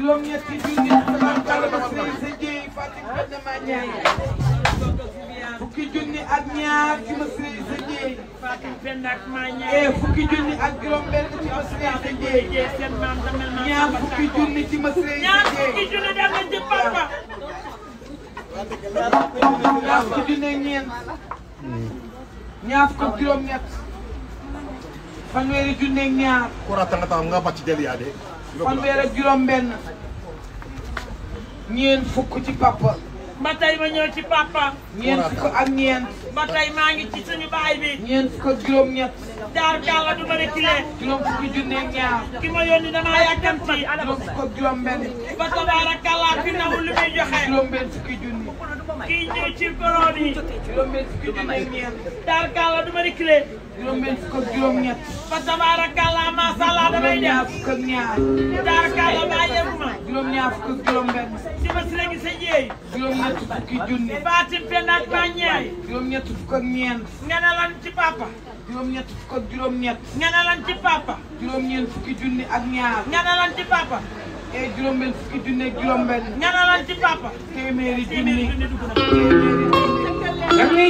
juróom-ñetti junni tabarkalla ba sëy sa jéey Fatim Penda ma ñaay fukki junni ak ñaar ci ma sëy sa jéey Fatim Penda ak ma ñaay fukki junni ak juróom-benn ci ma sëy sa jéey ñaar fukki junni ci ma sëy sa jéey fukki junni dem na ci papa ñaar fukki junni ak ñeent ñaar fukk ak juróom-ñett fanweeri junni ak ñaar nga bàcc del yaa de fanweer ak juróom-benn ñeent fukk ci papa. ba tey ma ñëw ci papa. ñeent fukk ak ñeent. ba tey maa ngi ci suñu baay bi. ñeent fukk ak juróom-ñett. daar kàlla du ma reculer. juróom fukki junne ak ñaar. ki ma yónni damaa yàkkamti. juróom fukk ak juróom-benn. ba tabaarakàlla fi nawul lu muy joxe. juróom-benn fukki junni. kii ñëw ci borom yi. juróom-benn fukki junne ak ñeent. daar kàlla du ma reculer. juróom-benn fukk ak juróom-ñett. ba tabaarakàlla macha allah damay def. juróom-ñaar fukk ak ñaar. daar kàlla bàyyeekuma. juróom-ñaar fukk ak juróom-benn. si ma si la gis sa jéey. juróom-ñett fukki junni. Fatim Penda ak ma ñaay. juróom-ñett fukk ak ñeent. nga ne lan ci papa. juróom-ñett fukk ak juróom-ñett. nga ne lan ci papa. juróom-ñeent fukki junni ak ñaar. nga ne lan ci papa. juróom-benn fukki junni ak juróom-benn. nga ne lan ci papa. téeméeri junni. Kami